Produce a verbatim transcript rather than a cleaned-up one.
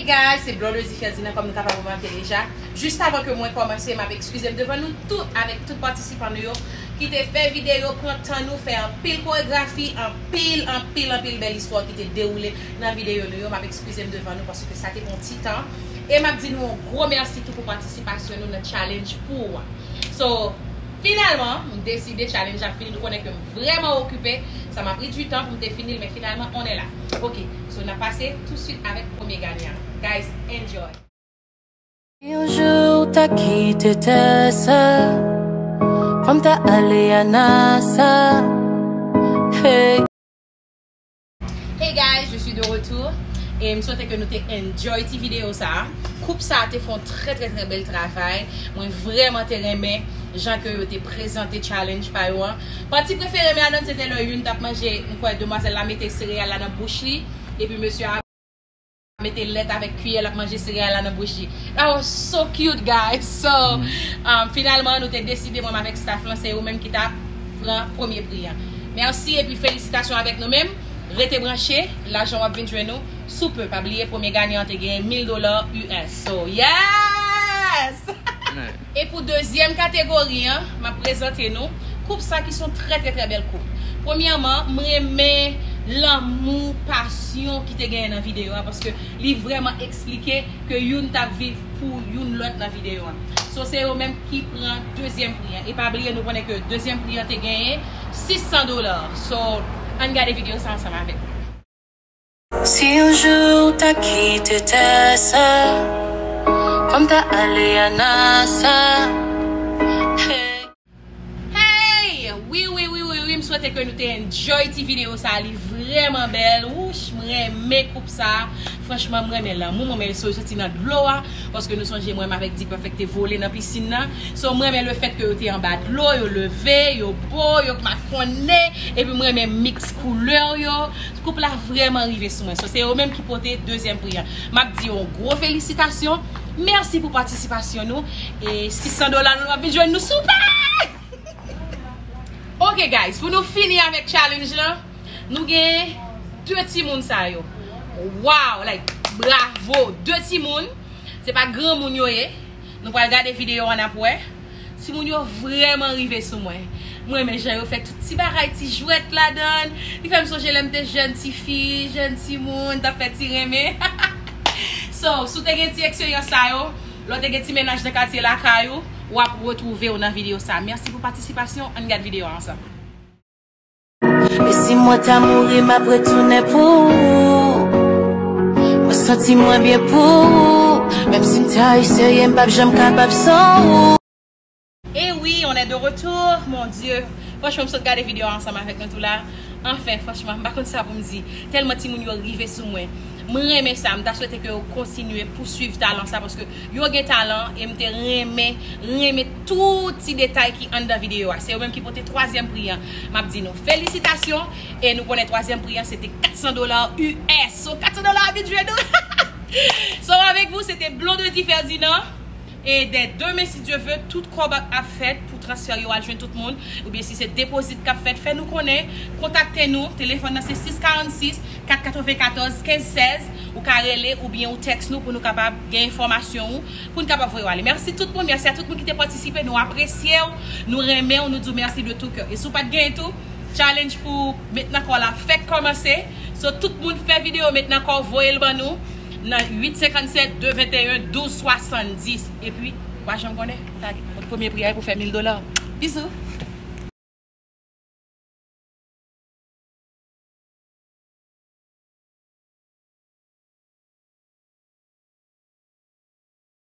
Guys, se Blondedy Ferdinand, kòm nou kapab remake deja. Jis avan ke mwen kòmanse, m ap ekskize m devan nou tout avèk tout patisipan nou yo ki te fè videyo, pran tan nou, fè anpil koregrafi, anpil, anpil, anpil bèl istwa ki te dewoule nan videyo nou yo. M ap ekskize m devan nou paske sa te pran ti tan. E m ap di nou yon gwo mèsi tou pou patisipasyon nou nan challenge pou an. So, finalman, m deside challenge la fini. Nou konnen ke m vrèman okipe. Sa m ap ridui tan pou m te fini l, men finalman, on est là. Ok, so n ap pase tout swit avèk premye ganyan. Guys, enjoy! Si yon jou w ta kite tè sa, fò m ta ale a NASA. Hey. Hey guys, je suis de retour. E m swete ke nou te enjoy ti videyo sa a. Koup sa a te fè yon trè, trè, trè bèl travay. Mwen vrèman te renmen jan ke yo te prezante challenge pa yo an. Pati prefere m ladan se te lè youn t ap manje, m kwè demwazèl la mete sereyal la nan bouch li, epi mesye a mete lèt avèk kiyè, l ap manje sereyal la nan bouch li. That was so cute, guys. So, um, finalman, nou te deside, mwen avèk staff lan, se yo menm ki t ap pran premye pri an. Mèsi epi felisitasyon avèk nou menm. Rete branche, lajan w ap vin jwenn ou sou pe. Pa bliye, premye ganyan an te genyen mil dola U S. So, yes! E pou dezyèm kategori an, m ap prezante nou koup sa ki se yon trè, trè, trè bèl koup. Premyèman, m renmen lanmou, pasyon ki te genyen nan videyo a, paske li vrèman eksplike ke youn t ap viv pou youn lòt nan videyo a. So, se yo menm ki pran dezyèm pri an. E pa bliye, nou konnen ke dezyèm pri an te genyen sis san dola. So, ann gade videyo sa ansanm avèk mwen. Si yon jou w ta kite tè sa, fò m ta ale a NASA. Hey. Hey! Wi, wi, wi, wi, wi, m swete ke nou te enjoy ti videyo sa, li vrèman bèl. Wouch, m renmen koup sa. Franchman, m renmen lanmou, m renmen yo soti nan dlo a, paske nou sonje mwen menm avèk D-Perfect te vole nan pisin nan. So, m renmen le fèt ke yo te anba dlo, yo leve, yo bo, yo makonnen, epi m renmen mix koulè yo. Koup la vrèman rive sou mwen. So, se yo menm ki pote dezyèm pri an. M ap di yo yon gwo felisitasyon. Mèsi pou patisipasyon nou. E sis san dola nou, nou ap vin jwenn nou sou pe! Ok, guys, pou nou fini avèk challenge lan, nou gen de timoun sa yo. Wow, like, bravo, de timoun. Se pa granmoun yo ye. Nou pral gade videyo an, n ap wè. Timoun yo vrèman rive sou mwen. Mwen renmen jan yo fè tout ti bagay, ti jwèt ladan. Li fè m sonje lè m te jèn tifi, jèn timoun, t ap fè ti renmen. So, si w te gen ti eksperyans sa yo, lè w te gen ti mennaj nan katye lakay ou, w ap retwouve w nan videyo sa. Mèsi pou patisipasyon, ann gad videyo a ansanm. E si mwen ta mouri, m ap retounen pou ou. Mwen santi mwen byen pou ou. Menm si m ta eseye, m p ap janm kapab san ou. E wi, on est de retour, mon Dieu. Franchman, m sot gade videyo a ansanm avèk nou tou la. Anfen, franchman, m pa konn sa pou m di. Tèlman timoun yo rive sou mwen. Mwen renmen sa, m ta swete ke yo kontinye pouswiv talan sa, paske yo gen talan, e m te renmen, renmen tout ti detay ki anndan videyo a. Se yo menm ki pote twazyèm pri an. M ap di nou felisitasyon, e nou konnen twazyèm pri an se te kat san dola U S. So, kat san dola a vin jwenn nou. So, avec vous, c'était Blondedy Ferdinand. E dè demen, si Dye ve, tout kòb ap fèt pou transfè yo al jwenn tout moun. Oubyen si se depozit k ap fèt, fè nou konnen. Kontakte nou. Telefòn nan se sis karannsis, kat katrevenkatòz, kenz sèz. Ou ka rele oubyen ou tèks nou pou nou kapab gen enfòmasyon ou, pou n kapab voye w ale. Mèsi tout moun. Mèsi a tout moun ki te patisipe. Nou apresye w. Nou renmen w. Nou di w mèsi de tout kè. E si w pa t genyen tou, challenge pou met nan kò w la fèk kòmanse. So, tout moun fè videyo, met nan kò w, voye l ban nou nan uit senkannsèt, de venteyen, douz swasanndis. Epi, w pa janm konnen, sa, premye pri a pou fè mil dola. Bizou.